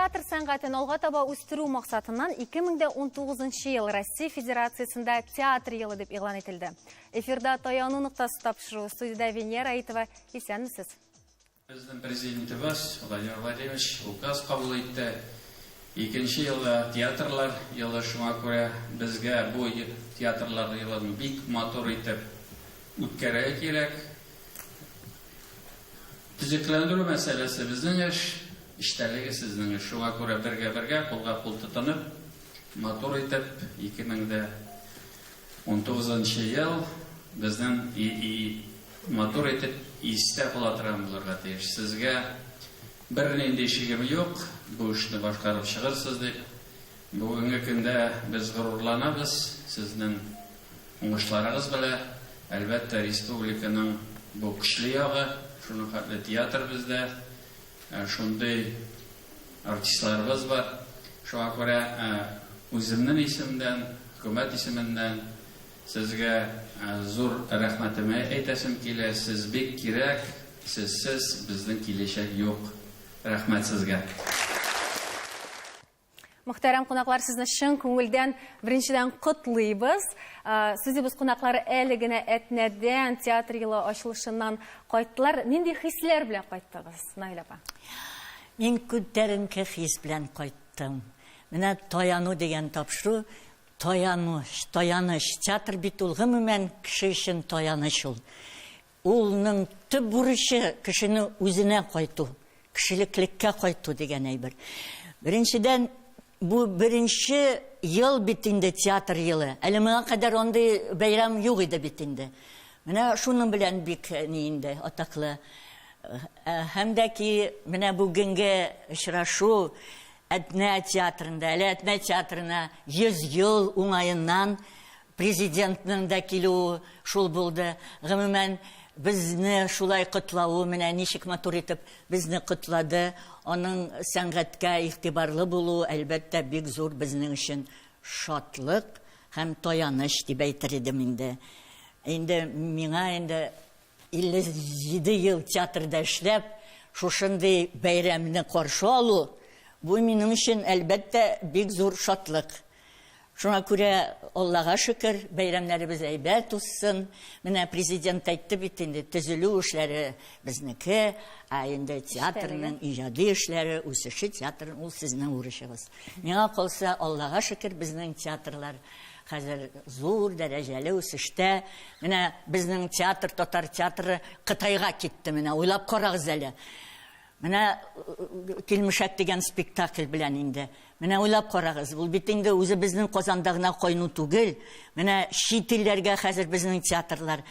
Театр сәнгатен алга таба үстерү максатыннан 2019 ел Россия Федерациясендә театр елы дип игълан ителде. Эфирда таяну ноктасы тапшыру студиядә Венера Аитова. Исәнмесез. Безнең президентыбыз Владимир Владимирович указ кабул итте. Икенче елда театрлар елы, шуңа күрә безгә бу театрлар елын бик матур итеп үткәрергә кирәк. Төзекләндерү мәсьәләсе безнең эш, эчтәлеге сезнең эш. Шуңа күрә бергә-бергә, кулга-кул тотынып, матур итеп 2019 нчы ел безнең матур итеп истә кала торган булырга тиеш. Сезгә бернинди шигем юк, бу эшне башкарып чыгырсыз дип. Бүгенге көндә без горурланабыз сезнең Уңышларыгыз белә, әлбәттә, республиканың бу көчле ягы, шуның хәтле театр бездә, шундый артистларыбыз бар. Шуңа күрә үземнең исемдән, хөкүмәт исеменнән сезгә зур рәхмәтемне әйтәсем килә. Сез бик кирәк, сезсез безнең киләчәк юк. Рәхмәт сезгә. Мөхтәрәм кунаклар, сезне чын күңелдән беренчедән котлыйбыз. Сүзебез кунаклары әле генә Әтнәдән театр елы ачылышыннан кайттылар. Нинди хисләр белән кайттыгыз, Наилә апа? Мин күтәренке хис белән кайттым. Менә таяну дигән тапшыру, таяныч, таяныч. Театр бит ул гомумән кеше өчен таяныч ул. Улның төп бурычы кешене үзенә кайту, кешелеклеккә кайту дигән әйбер. Беренчедән, бу беренче ел бит инде театр елы. Әле моңа кадәр андый бәйрәм юк иде бит инде. Менә шуның белән бик ни инде атаклы. Һәм дә ки менә бүгенге очрашу Әтнә театрында, әле Әтнә театрына 100 ел уңаеннан Президентның да килүе шул булды. Гомумән, безне шулай котлавы, менә ничек матур итеп безне котлады. Аның сәнгатькә игътибарлы булуы, әлбәттә, бик зур безнең өчен шатлык һәм таяныч дип әйтер идем инде. Инде миңа инде 57 ел театрда эшләп, шушындый бәйрәмне каршы алу, бу минем өчен, әлбәттә, бик зур шатлык. Шуңа күрә, Аллага шөкер, бәйрәмнәребез әйбәт узсын. Менә президент әйтте бит инде, төзелү эшләре безнеке, ә инде театрның иҗади эшләре, үсеше театрның ул сезнең бурычыгыз. Миңа калса, Аллага шөкер, безнең театрлар хәзер зур дәрәҗәле үсештә. Менә безнең театр, татар театры Кытайга китте менә, уйлап карагыз әле. Менә Килмешәк дигән спектакль белән инде. Менә уйлап карагыз, ул бит инде үзебезнең Казанда гына кайну түгел. Менә чит илләргә хәзер безнең театрлар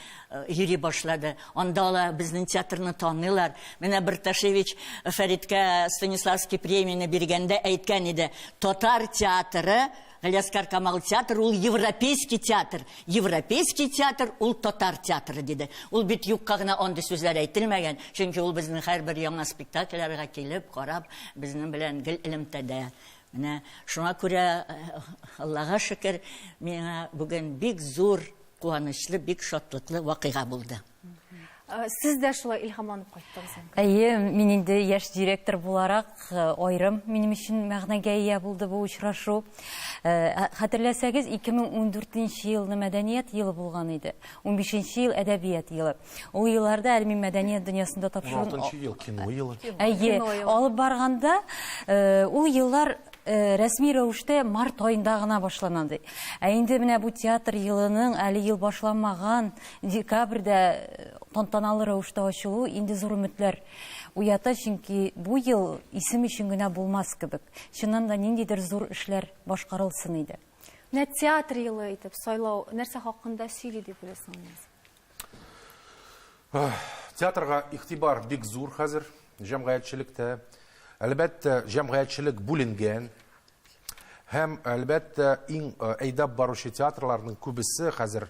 йөри башлады. Анда алар безнең театрны таныйлар. Менә Берташевич Фәриткә Станиславский премияне биргәндә әйткән иде, татар театры Галиәсгар Камал театры ул европейский театр. Европейский театр ул татар театры диде. Ул бит юкка гына андый сүзләр әйтелмәгән, чөнки ул безнең һәрбер яңа спектакльләргә килеп, карап, безнең белән гел элемтәдә. Менә шуңа күрә, Аллага шөкер, миңа бүген бик зур, куанычлы, бик шатлыклы вакыйга булды. Сез дә шулай илһамланып кайттыгыз. Әйе, мин инде яшь директор буларак аерым минем өчен мәгънәгә ия булды бу очрашу. Хәтерләсәгез, 2014 елны мәдәният елы булган иде. 15 ел әдәбият елы. Ул елларда әле мин мәдәният дөньясында тапшыру 16 ел кино елы. Әйе, алып барганда ул еллар рәсми рәвештә март аенда гына башлана ди. Ә инде менә бу театр елының әле ел башланмаган Декабрьдә тантаналы рәвештә ачылу инде зур өметләр уята, чөнки бу ел исем өчен генә булмас кебек. Чыннан да ниндидер зур эшләр башкарылсын иде. Менә театр елы итеп сайлау нәрсә хакында сөйли дип уйлыйсың, Нияз? Театрга игътибар бик зур хәзер җәмгыятьчелектә. Әлбәттә, җәмгыятьчелек бүленгән. Һәм, әлбәттә, иң әйдәп баручы театрларның күбесе хәзер,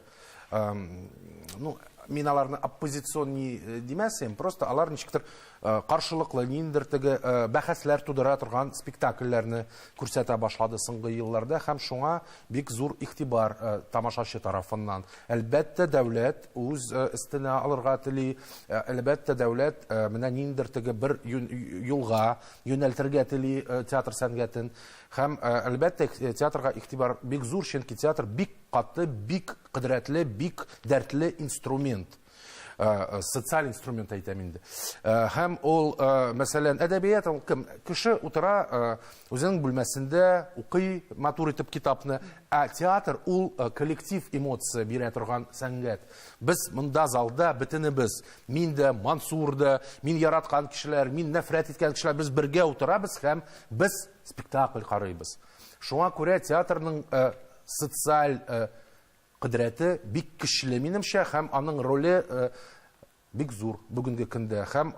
ну, Мин аларны оппозицион ни димәс идем, просто алар ничектер каршылыклы, ниндидер теге бәхәсләр тудыра торган спектакльләрне күрсәтә башлады соңгы елларда һәм шуңа бик зур игътибар тамашачы тарафыннан. Әлбәттә, дәүләт үз өстенә алырга тели, әлбәттә, дәүләт менә ниндидер теге бер юлга юнәлтергә тели театр сәнгатен. Һәм, әлбәттә, театрга игътибар бик зур, чөнки театр бик каты, бик кодрәтле, бик дәртле инструмент. Социаль инструмент әйтәм инде. Һәм ул, мәсәлән, әдәбият ул кем? Кеше утыра үзенең бүлмәсендә, укый матур итеп китапны, ә театр ул коллектив эмоция бирә торган сәнгать. Без монда залда бөтенебез, мин дә, Мансур да, мин яраткан кешеләр, мин нәфрәт иткән кешеләр, без бергә утырабыз һәм без спектакль карыйбыз. Шуңа күрә театрның социаль кодрәте бик көчле, минемчә, һәм аның роле бик зур бүгенге көндә. Һәм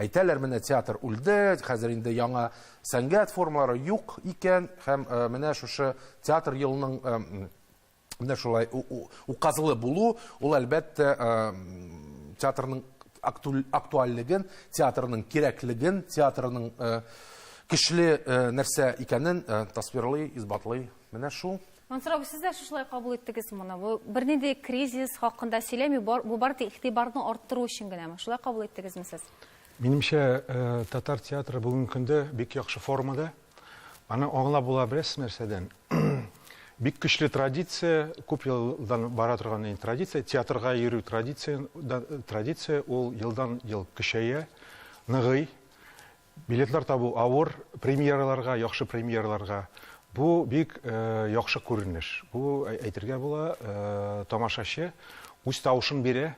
әйтәләр, менә театр үлде, хәзер инде яңа сәнгать формалары юк икән, һәм менә шушы театр елының менә шулай указлы булу, ул әлбәттә театрның актуальлеген, театрның кирәклеген, театрның көчле нәрсә икәнен тасвирлый, исбатлый. Менә шул. Мансур абый, сез дә шушылай кабул иттегез моны? Бу бернинди кризис хакында сөйләми, бу бары тик игътибарны арттыру өчен генәме? Шулай кабул иттегезме сез? Минемчә, татар театры бүгенге көндә бик яхшы формада. Аны аңлап була, беләсезме нәрсәдән? Бик көчле традиция, күп елдан бара торган инде традиция, театрга йөрү традиция, традиция ул елдан-ел көчәя, ныгый. Билетлар табу авыр премьераларга, яхшы премьераларга. Бу бик яхшы күренеш. Бу әйтергә була, тамашачы үз тавышын бирә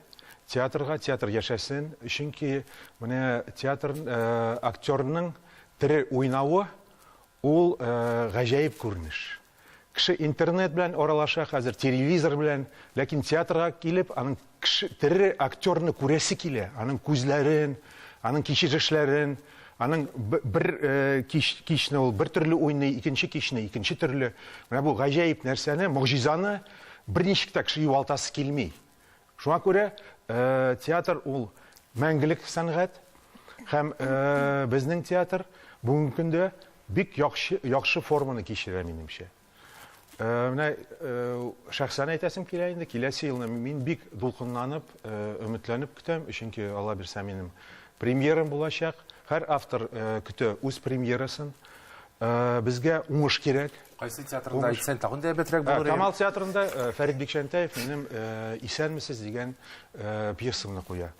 театрга, театр яшәсен. Чөнки менә театр актерның тере уйнавы ул гаҗәеп күренеш. Кеше интернет белән аралаша хәзер, телевизор белән, ләкин театрга килеп, аның кеше, тере актерны күрәсе килә, аның күзләрен, аның кичерешләрен, аның бер кич, кичне ул бер төрле уйный, икенче кичне икенче төрле. Менә бу гаҗәеп нәрсәне, могҗизаны берничек тә кеше югалтасы килми. Шуңа күрә театр ул мәңгелек сәнгать һәм безнең театр бүгенге көндә бик яхшы, яхшы форманы кичерә, минемчә. Менә шәхсән әйтәсем килә инде, киләсе елны мин бик дулкынланып, өметләнеп көтәм, чөнки Алла бирсә минем премьерам булачак. Һәр автор көтә үз премьерасын. Безгә уңыш кирәк. Кайсы театрында әйтсәң, тагын да әйбәтрәк булыр иде. Камал театрында Фәрит Бикчәнтәев минем Исәнмесез дигән пьесамны куя.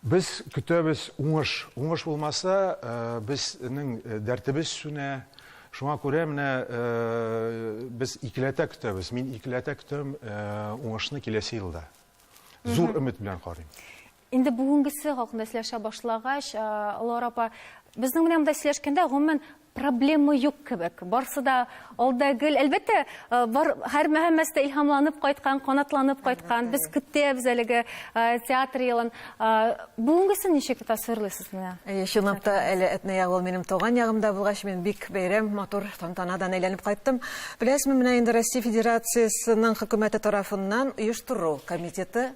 Без көтәбез уңыш. Уңыш булмаса, безнең дәртебез сүнә. Шуңа күрә менә без икеләтә көтәбез. Мин икеләтә көтәм уңышны киләсе елда. Зур өмет белән карыйм. Инде бүгенгесе хакында сөйләшә башлагач, Лора апа, безнең менә монда сөйләшкәндә, гомумән, проблема юк кебек. Барсы да алда гел. Әлбәттә, бар һәр һәммәсе дә илһамланып кайткан, канатланып кайткан. Без көтәбез әлеге театр елын. Бүгенгесен ничек тасвирлыйсыз менә? Әйе, чынлап та, әле Әтнә ягы ул минем туган ягымда булгач, мин бик бәйрәм, матур тантанадан әйләнеп кайттым. Беләсезме, менә инде Россия Федерациясенең хөкүмәте тарафыннан оештыру комитеты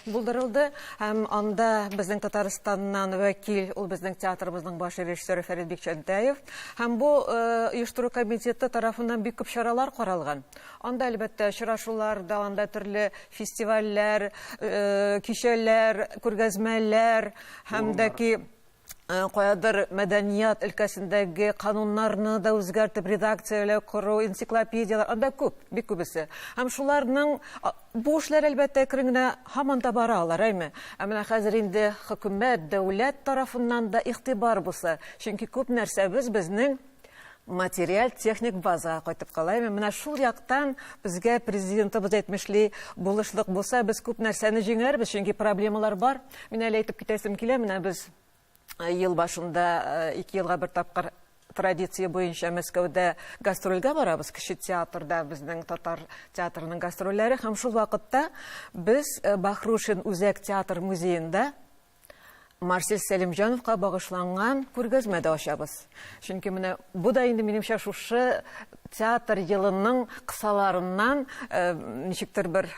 булдырылды һәм анда безнең Татарстаннан вәкил, ул безнең театрыбызның баш режиссеры Фәрит Бикчәнтәев. Һәм бу оештыру комитеты тарафыннан бик күп чаралар каралган. Анда, әлбәттә, очрашулар да, анда төрле фестивальләр, кичәләр, күргәзмәләр һәм дә ки каядыр мәдәният өлкәсендәге кануннарны да үзгәртеп, редакцияләү кору, энциклопедияләр, анда күп, бик күбесе. Һәм шуларның бу эшләр, әлбәттә, әкрен генә һаман да бара алар, әйме? Ә менә хәзер инде хөкүмәт, дәүләт тарафыннан да игътибар булса, чөнки күп нәрсәбез безнең материаль техник базага кайтып кала, әйме? Менә шул яктан безгә президентыбыз әйтмешли, булышлык булса, без күп нәрсәне җиңәрбез, чөнки проблемалар бар. Мин әле әйтеп китәсем килә, менә без ел башында 2 елга бер тапкыр традиция буенча Мәскәүдә гастрольгә барабыз, кече театрда безнең татар театрының гастрольләре, һәм шул вакытта без Бахрушин үзәк театр музеенда Марсель Сәлимҗановка багышланган күргәзмә дә ачабыз. Чөнки менә бу да инде минемчә шушы театр елының кысаларыннан ничектер бер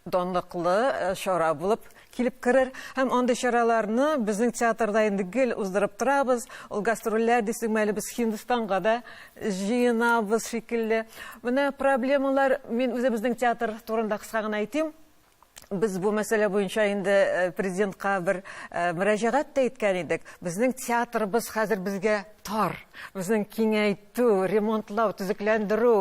данлыклы чара булып килеп керер. Һәм андый чараларны безнең театрда инде гел уздырып торабыз. Ул гастрольләр дисеңме әле, без Һиндстанга да җыенабыз шикелле. Менә проблемалар, мин үзебезнең театр турында кыска гына әйтим. Без бу мәсьәлә буенча инде президентка бер мөрәҗәгать тә иткән идек. Безнең театрыбыз хәзер безгә тар. Безнең киңәйтү, ремонтлау, төзекләндерү,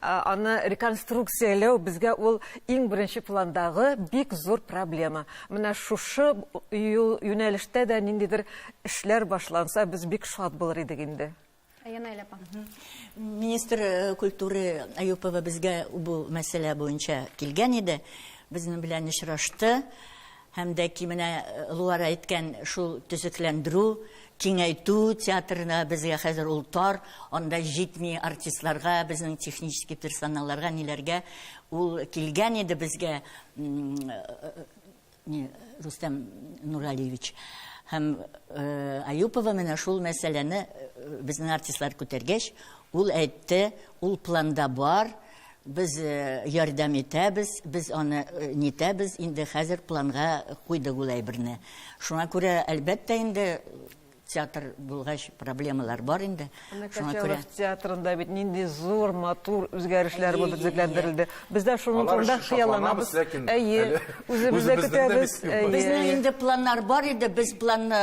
аны реконструкцияләү безгә ул иң беренче пландагы бик зур проблема. Менә шушы юнәлештә дә ниндидер эшләр башланса, без бик шат булыр идек инде. Янаилә апа. Министр культуры Аюпова безгә бу мәсьәлә буенча килгән иде. Безнең белән очрашты. Һәм дә ки менә Луара әйткән шул төзекләндерү, киңәйтү театрына безгә хәзер ул тар, анда җитми артистларга, безнең технический персоналларга, ниләргә. Ул килгән иде безгә Рустам Нуралиевич. Һәм Аюпова менә шул мәсьәләне безнең артистлар күтәргәч, ул әйтте, ул планда бар, без ярдәм итәбез, без аны нитәбез, инде хәзер планга куйдык ул әйберне. Шуңа күрә, әлбәттә инде, театр булгач, проблемалар бар инде. Менә Качалов театрында бит нинди зур, матур үзгәрешләр булды, төзекләндерелде. Без дә шуның турында хыялланабыз. Әйе, үзебез дә көтәбез. Безнең инде планнар бар иде, без планны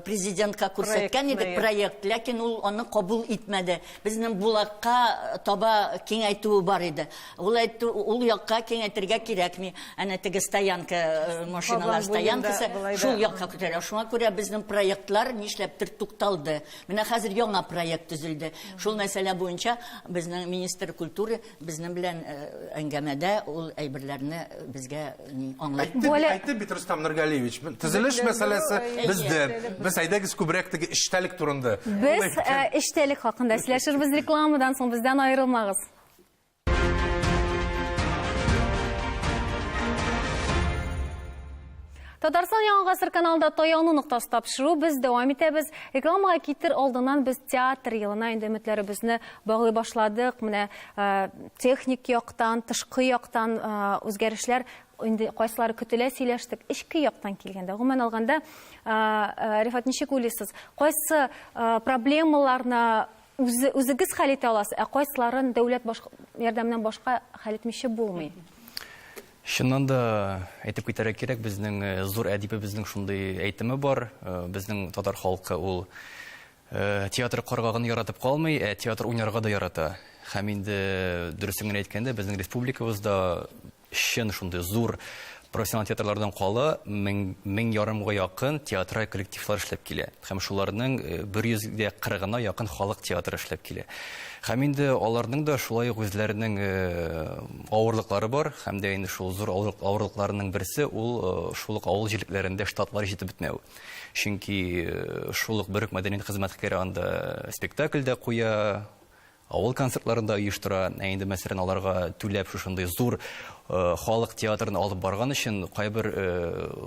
президентка күрсәткән идек, проект, ләкин ул аны кабул итмәде. Безнең Булакка таба киңәйтүе бар иде. Ул әйтте, ул якка киңәйтергә кирәкми. Әнә теге стоянка, машиналар стоянкасы шул якка күтәрә. Шуңа күрә безнең проектлар нишләптер тукталды. Менә хәзер яңа проект төзелде. Шул мәсьәлә буенча безнең министр культуры безнең белән әңгәмәдә ул әйберләрне безгә аңлатты. Әйтте бит Рөстәм Нургалиевич, төзелеш мәсьәләсе бездә. Без әйдәгез күбрәк теге эчтәлек турында. Без эчтәлек хакында сөйләшербез рекламадан соң, бездән аерылмагыз. Татарстан Яңа Гасыр каналында Таяну ноктасы тапшыру без дәвам итәбез. Рекламага китер алдыннан без театр елына инде өметләребезне баглый башладык. Менә техник яктан, тышкы яктан үзгәрешләр инде кайсылары көтелә сөйләштек. Эчке яктан килгәндә, гомумән алганда, Рифат, ничек уйлыйсыз? Кайсы проблемаларны үзегез хәл итә аласыз, ә кайсыларын дәүләт ярдәменнән башка хәл итмичә булмый? Чыннан да әйтеп китәргә кирәк, безнең зур әдибебезнең шундый әйтеме бар. Безнең татар халкы ул театр каргагын яратып калмый, ә театр уйнарга да ярата. Һәм инде дөресен генә әйткәндә, безнең республикабызда чын шундый зур профессионал театрлардан кала мең ярымга якын театраль коллективлар эшләп килә. Һәм шуларның 140-ына якын халык театры эшләп килә. Һәм инде аларның да шулай ук үзләренең авырлыклары бар. Һәм дә инде шул зур авырлыкларының берсе ул шул ук авыл җирлекләрендә штатлар җитеп бетмәү. Чөнки шул ук бер үк мәдәният хезмәткәре анда спектакль дә куя, авыл концертларын да оештыра. Ә инде, мәсәлән, аларга түләп шушындый зур халык театрын алып барган өчен кайбер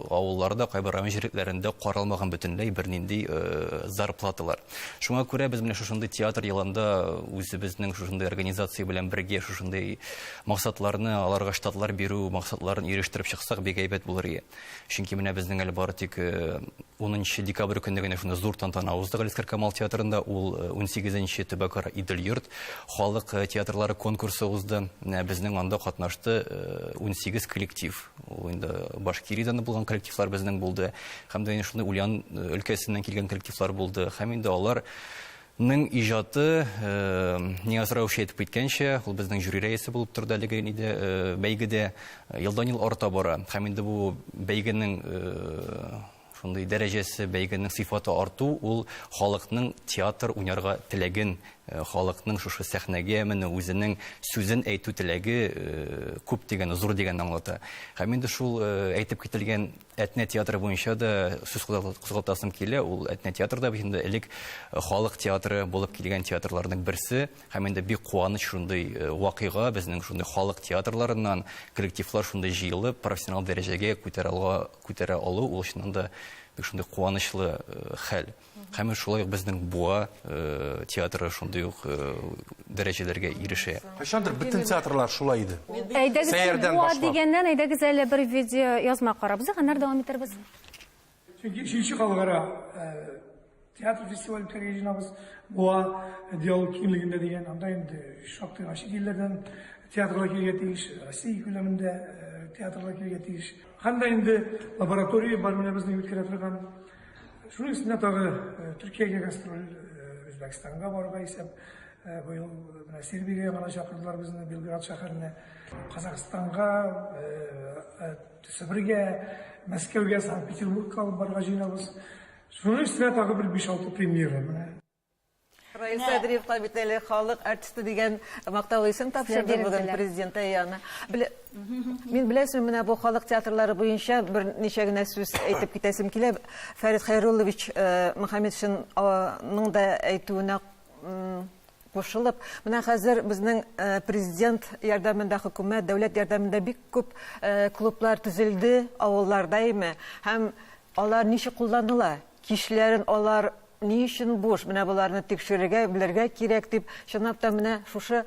авылларда, кайбер район җирлекләрендә каралмаган бөтенләй бернинди зарплаталар. Шуңа күрә без менә шушындый театр елында үзебезнең шушындый организация белән бергә шушындый максатларны, аларга штатлар бирү максатларын ирештереп чыксак, бик әйбәт булыр иде. Чөнки менә безнең әле бары тик 10 декабрь көнне генә шундый зур тантана узды Галиәсгар Камал театрында. Ул 18 төбәкара Идел-йорт халык театрлары конкурсы узды. Менә безнең анда катнашты 18 коллектив. Ул инде Башкириядән булган коллективлар безнең булды. Һәм дә инде шундый Ульян өлкәсеннән килгән коллективлар булды. Һәм инде алар ның иҗаты, Нияз Рәүф әйтеп киткәнчә, ул безнең жюри рәисе булып торды әлеге инде бәйгедә, елдан-ел арта бара. Һәм инде бу бәйгенең шундый дәрәҗәсе, бәйгенең сыйфаты арту, ул халыкның театр уйнарга теләген, халыкның шушы сәхнәгә менү, үзенең сүзен әйтү теләге күп дигән, зур дигәнне аңлата. Һәм инде шул әйтеп кителгән Әтнә театры буенча да сүз кузгатасым килә. Ул Әтнә театры да бит инде элек халык театры булып килгән театрларның берсе. Һәм инде бик куаныч шундый вакыйга, безнең шундый халык театрларыннан коллективлар шундый җыелып, профессионал дәрәҗәгә күтәрә алу, ул чыннан да бик шундый куанычлы хәл. Һәм шулай ук безнең Буа театры шундый ук дәрәҗәләргә ирешә. Кайчандыр бөтен театрлар шулай иде. Әйдәгез, Буа дигәннән, әйдәгез әле бер видео язма карабыз, аннары дәвам итәрбез. Чөнки өченче халыкара театр фестивале үткәрергә җыенабыз. Буа диалог киңлегендә дигән, анда инде шактый гына чит илләрдән театрлар килергә тиеш, Россия күләмендә театрлар килергә тиеш. Һәм дә инде лаборатория бар менә безнең үткәрә торган. Шуның өстенә тагы Төркиягә гастроль, Үзбәкстанга барырга исәп. Быел менә Сербиягә гына чакырдылар безне, Белград шәһәренә, Казахстанга, Себергә, Мәскәүгә, Санкт-Петербургка алып барырга җыенабыз. Шуның өстенә тагы бер 5-6 премьера менә. Раил Садриевка бит әле халык артисты дигән мактаулы исем тапшырды бүген президент Әйяна. Мин беләсеңме, менә бу халык театрлары буенча берничә генә сүз әйтеп китәсем килә. Фәрит Хәйруллович Мөхәммәтшинның да әйтүенә кушылып, менә хәзер безнең президент ярдәмендә, хөкүмәт, дәүләт ярдәмендә бик күп клублар төзелде авылларда, әйме? Һәм алар ничек кулланыла? Кичләрен алар ни өчен буш? Менә боларны тикшерергә, белергә кирәк дип, чынлап та менә шушы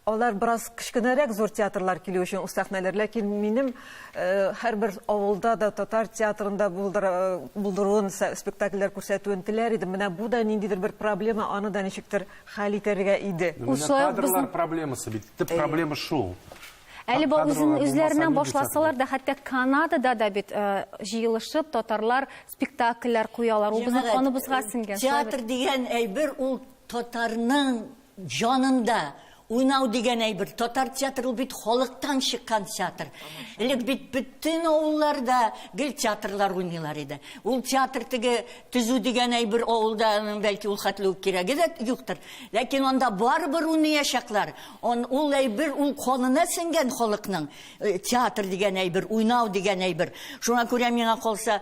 алар бераз кечкенәрәк зур театрлар килү өчен ул сәхнәләр, ләкин минем һәрбер авылда да татар театрында булдыруын, спектакльләр күрсәтүен теләр идем. Менә бу да ниндидер бер проблема, аны да ничектер хәл итәргә иде. Менә кадрлар проблемасы бит, төп проблема шул. Әле бу үзләреннән башласалар да, хәтта Канадада да бит җыелышып татарлар спектакльләр куялар. Ул безнең каныбызга сеңгән. Театр дигән әйбер ул татарның җанында. Уйнау дигән әйбер. Татар театры ул бит халыктан чыккан театр. Элек бит бөтен авылларда гел театрлар уйныйлар иде. Ул театр теге төзү дигән әйбер авылда аның бәлки ул хәтле үк кирәге дә юктыр. Ләкин анда барыбер уйнаячаклар. Он, ул әйбер ул канына сеңгән халыкның. Театр дигән әйбер, уйнау дигән әйбер. Шуңа күрә миңа калса,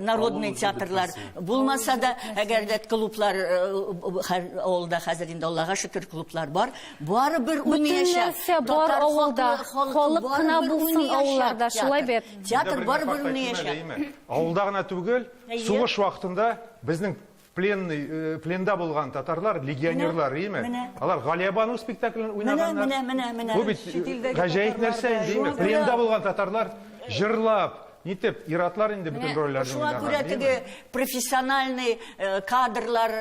народный театрлар булмаса да, әгәр дә клублар һәр авылда хәзер инде Аллага шөкер клублар бар, барыбер уйнаячак. Бөтен нәрсә бар авылда, халык кына булсын авылларда, шулай бит? Театр барыбер уйнаячак. Авылда гына түгел, сугыш вакытында безнең Пленный, э, пленда булган татарлар, легионерлар, име? Алар Галиябану спектаклен уйнаганнар. Менә, менә, менә, менә. Бу бит э, гаҗәеп нәрсә инде, име? Пленда булган татарлар җырлап, нитеп, иратлар инде бөтен рольләрне уйнаган. Шуңа күрә теге профессиональный э, кадрлар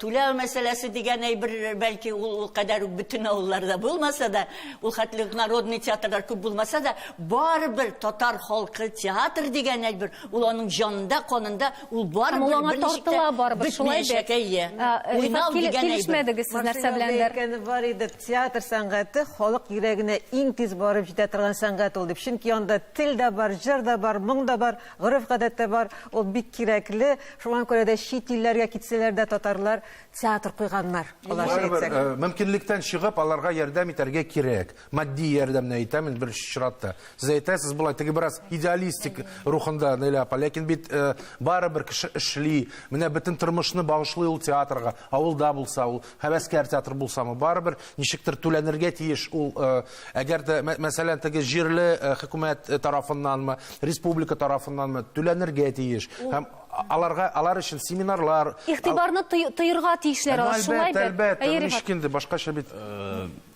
түләү мәсьәләсе дигән әйбер, бәлки ул ул кадәр үк бөтен авылларда булмаса да, ул хәтле народный театрлар күп булмаса да, барыбер татар халкы театр дигән әйбер, ул аның җанында, канында. Ул барыбер Ул аңа тартыла барыбер, шулай бит? Әйе. Уйнау дигән әйбер. Килешмәдегез сез нәрсә беләндер? Әйткәне бар иде, театр сәнгате халык йөрәгенә иң тиз барып җитә торган сәнгать ул дип. Чөнки анда тел дә бар, җыр да бар, моң да бар, гореф-гадәт тә бар. Ул бик кирәкле. Шуңа күрә дә чит илләргә китсәләр дә татарлар театр куйганнар, аларча Барыбер, әйтсәк. мөмкинлектән чыгып, аларга ярдәм итәргә кирәк. Матди ярдәмне әйтәм инде беренче чиратта. Сез әйтәсез, болай теге бераз идеалистик рухында, Наилә апа, ләкин бит э, барыбер кеше эшли, менә бөтен тормышны багышлый ул театрга, авылда булса ул, һәвәскәр театр булсамы, барыбер ничектер түләнергә тиеш ул, э, әгәр дә, мәсәлән, теге җирле э, хөкүмәт тарафыннанмы, республика тарафыннанмы, түләнергә тиеш. Һәм аларга, алар өчен семинарлар. Игътибарны тоерга тиешләр алар, шулай бит? Әлбәттә, әлбәттә, ничек инде башкача бит.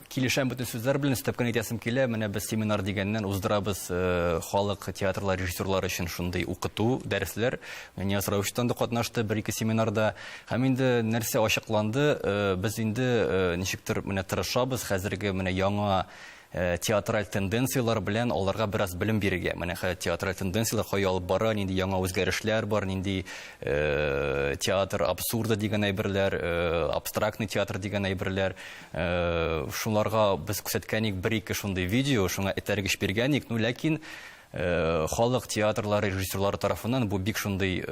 Килешәм бөтен сүзләр белән, өстәп кенә әйтәсем килә, менә без семинар дигәннән уздырабыз халык театрлар режиссерлары өчен шундый укыту, дәресләр. Нияз Раушевтан да катнашты бер-ике семинарда. Һәм инде нәрсә ачыкланды, без инде ничектер менә тырышабыз хәзерге менә яңа театраль тенденцияләр белән аларга бераз белем бирергә. Менә хәзер театраль тенденцияләр кая алып бара, нинди яңа үзгәрешләр бар, нинди театр абсурда дигән әйберләр, абстрактный театр дигән әйберләр. Шуларга без күрсәткән идек бер-ике шундый видео, шуңа этәргеч биргән идек. Ну, ләкин халык театрлары режиссерлары тарафыннан бу бик шундый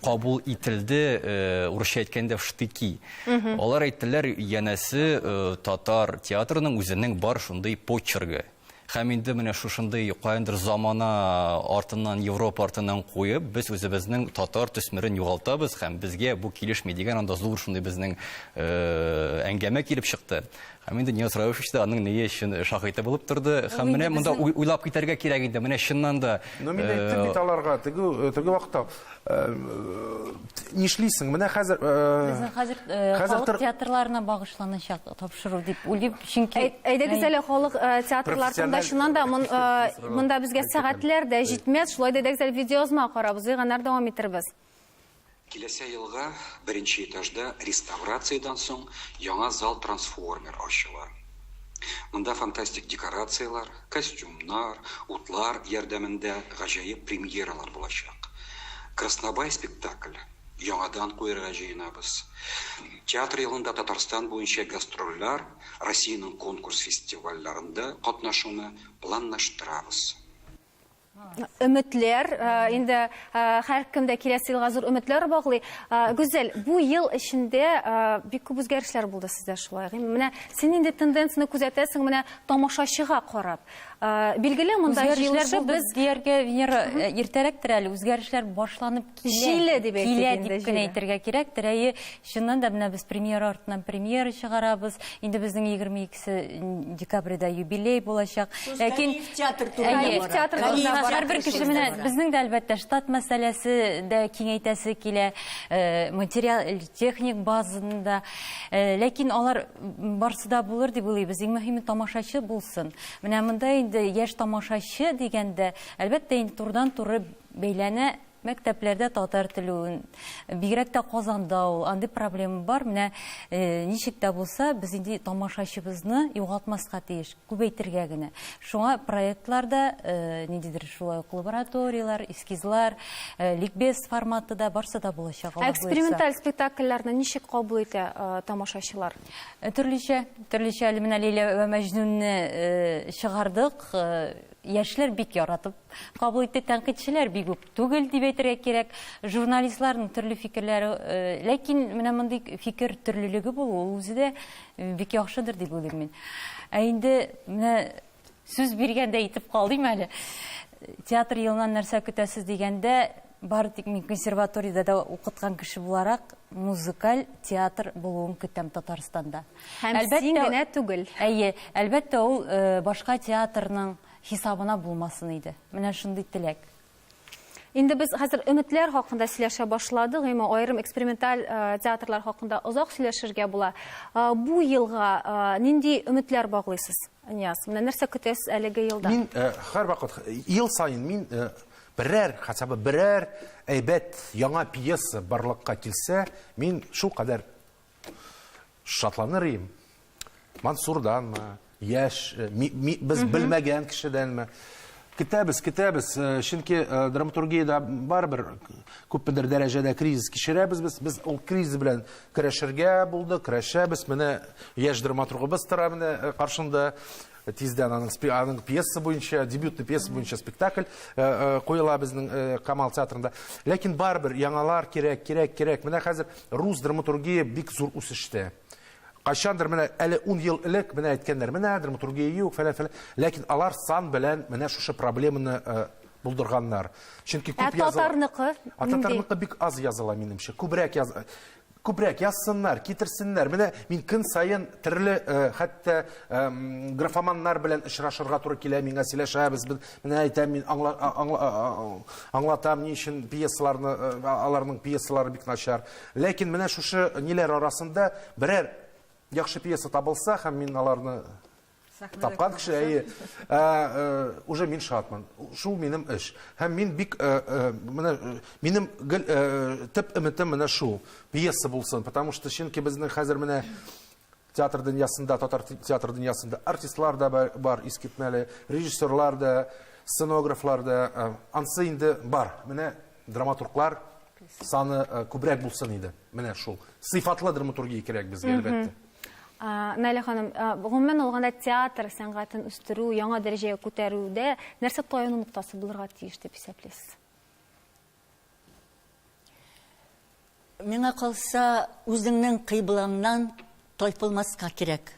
кабул ителде, урысча әйткәндә, в штыки. Алар әйттеләр, янәсе, татар театрының үзенең бар шундый почергы. Һәм инде менә шушындый каяндыр замана артыннан, Европа артыннан куеп, без үзебезнең татар төсмерен югалтабыз һәм безгә бу килешми дигән анда зур шундый безнең әңгәмә килеп чыкты. Һәм инде Нияз Рәүфович та аның ние өчен шаһиты булып торды. Һәм менә монда уйлап китәргә кирәк инде. Менә чыннан да. Ну, мин әйттем бит аларга, теге теге вакытта нишлисең? Менә хәзер Безнең хәзер халык театрларына багышланачак тапшыру дип уйлыйм, чөнки Әйдәгез әле халык театрлар турында чыннан да монда безгә сәгатьләр дә җитмәс. Шулай да әйдәгез әле видеоязма карабыз, аннары дәвам итербез. Киләсе елга беренче этажда реставрациядән соң яңа зал-трансформер ачыла. Монда фантастик декорацияләр, костюмнар, утлар ярдәмендә гаҗәеп премьералар булачак. Краснобай спектакль яңадан куярга җыенабыз. Театр елында Татарстан буенча гастрольләр, Россиянең конкурс-фестивальләрендә катнашуны планлаштырабыз. Өметләр, инде һәркем дә киләсе елга зур өметләр баглый. Гүзәл, бу ел эчендә бик күп үзгәрешләр булды сездә шулай. Менә син нинди тенденцияне күзәтәсең, менә тамашачыга карап. Билгеле, монда җыелышы без дияргә, Венера, иртәрәктер әле, үзгәрешләр башланып килә. Җиле дип әйтик инде. Килә дип кенә әйтергә кирәктер. Әйе, чыннан да менә без премьера артыннан премьера чыгарабыз. Инде безнең 22 декабрьдә юбилей булачак. Ләкин театр турында театр турында бара. Һәрбер кеше менә безнең дә әлбәттә штат мәсьәләсе дә киңәйтәсе килә, материаль техник базаны да. Ләкин алар барсы да булыр дип уйлыйбыз. Иң мөһиме тамашачы булсын. Менә монда инде яшь тамашачы дигәндә, әлбәттә инде турыдан-туры бәйләнә Мәктәпләрдә татар теле, бигрәк тә Казанда ул, андый проблема бар. Менә ничек тә булса, без инде тамашачыбызны югалтмаска тиеш, күбәйтергә генә. Шуңа проектларда ниндидер шулай ук лабораторияләр, эскизлар, ликбез форматы да барсы да булачак. Ә эксперименталь спектакльләрне ничек кабул итә тамашачылар? Төрлечә, төрлечә. Әле менә Ләйлә вә Мәҗнүнне чыгардык. Яшьләр бик яратып Кабул итте тәнкыйтьчеләр бик үк түгел дип әйтергә кирәк. Журналистларның төрле фикерләре, ләкин менә мондый фикер төрлелеге булу ул үзе дә бик яхшыдыр дип уйлыйм мин. Ә инде менә сүз биргәндә әйтеп калыйм әле. Театр елыннан нәрсә көтәсез дигәндә, бары тик мин консерваториядә дә укыткан кеше буларак, музыкаль театр булуын көтәм Татарстанда. Һәм син генә түгел. Әйе, әлбәттә, ул башка театрның хисабына булмасын иде. Менә шундый теләк. Инде без хәзер өметләр хакында сөйләшә башладык, әмма аерым эксперименталь театрлар хакында озак сөйләшергә була. Бу елга нинди өметләр баглыйсыз, Нияз? Менә нәрсә көтәсез әлеге елда? Мин һәрвакыт, ел саен мин берәр, хотя бы берәр әйбәт яңа пьеса барлыкка килсә, мин шулкадәр Шатланыр идем. Мансурданмы, яшь, э, без белмәгән кешедәнме. Көтәбез, көтәбез. Э, чөнки э, драматургиядә барыбер күпмедер дәрәҗәдә кризис кичерәбез без. Без ул кризис белән көрәшергә булдык, көрәшәбез. Менә яшь драматургыбыз тора менә каршында. Тиздән аның, аның пьеса буенча, дебютный пьеса буенча спектакль куела безнең Камал театрында. Ләкин барыбер яңалар кирәк, кирәк, кирәк. Менә хәзер Рус драматургия бик зур үсештә. Кайчандыр менә әле 10 ел элек менә әйткәннәр, менә драматургия юк, фәлән фәлән. Ләкин алар сан белән менә шушы проблеманы э, булдырганнар. Чөнки күп языла. Ә татарныкы? Ә татарныкы бик аз языла минемчә. Күбрәк яз күбрәк язсыннар, китерсеннәр. Менә мин көн саен төрле э, хәтта э, графоманнар белән очрашырга туры килә, миңа сөйләшәбез. Без менә әйтәм, мин аңла, аңла, Аңлатам, ни өчен пьесаларны, аларның пьесалары бик начар. Ләкин менә шушы ниләр арасында берәр яхшы пьеса табылса, һәм мин аларны тапкан кеше, әйе, уже мин шатмын. Шул минем эш. Һәм мин бик, менә минем гел төп өметем менә шул, пьеса булсын, потому что чөнки безнең хәзер менә Театр дөньясында, татар театр дөньясында артистлар да бар, искитмәле, режиссерлар да, сценографлар да, ансы инде бар. Менә драматурглар саны күбрәк булсын иде. Менә шул. Сыйфатлы драматургия кирәк безгә, әлбәттә. Наилә ханым, гомумән алганда театр сәнгатен үстерү, яңа дәрәҗәгә күтәрүдә нәрсә таяну ноктасы булырга тиеш дип исәплисез? Миңа калса, үзеңнең кыйблаңнан тайпылмаска кирәк.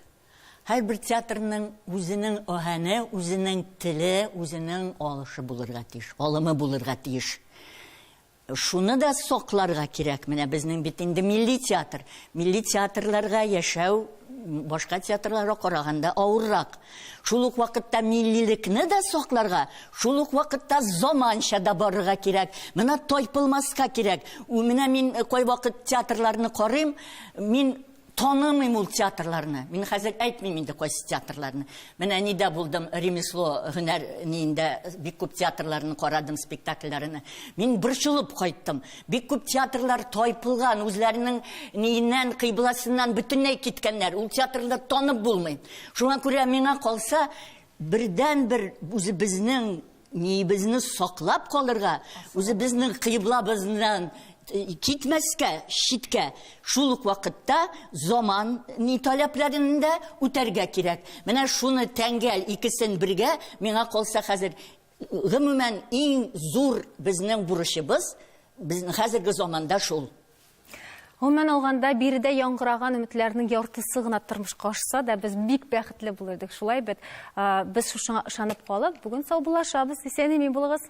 Һәрбер театрның үзенең аһәне, үзенең теле, үзенең алышы булырга тиеш, алымы булырга тиеш. Шуны да сакларга кирәк. Менә безнең бит инде милли театр. Милли театрларга яшәү башка театрларга караганда авыррак. Шул ук вакытта миллилекне дә сакларга, шул ук вакытта заманча да барырга кирәк. Менә тайпылмаска кирәк. Менә мин кайвакыт театрларны карыйм, мин танымыйм ул театрларны. Мин хәзер әйтмим инде кайсы театрларны. Менә нидә булдым, ремесло һөнәр ниендә бик күп театрларны карадым, спектакльләрне. Мин борчылып кайттым. Бик күп театрлар тайпылган, үзләренең ниеннән, кыйбласыннан бөтенләй киткәннәр. Ул театрлар танып булмый. Шуңа күрә миңа калса, бердәнбер үзебезнең ниебезне саклап калырга, үзебезнең кыйблабыздан китмәскә, читкә, шул ук вакытта заман ни таләпләрен дә үтәргә кирәк. Менә шуны тәңгәл икесен бергә, миңа калса хәзер гомумән иң зур безнең бурычыбыз, безнең хәзерге заманда шул. Гомумән алганда, биредә яңгыраган өметләрнең яртысы гына тормышка ашса да, без бик бәхетле булыр идек. Шулай бит. Без шушыңа ышанып калып, бүген саубуллашабыз. Исән-имин булыгыз.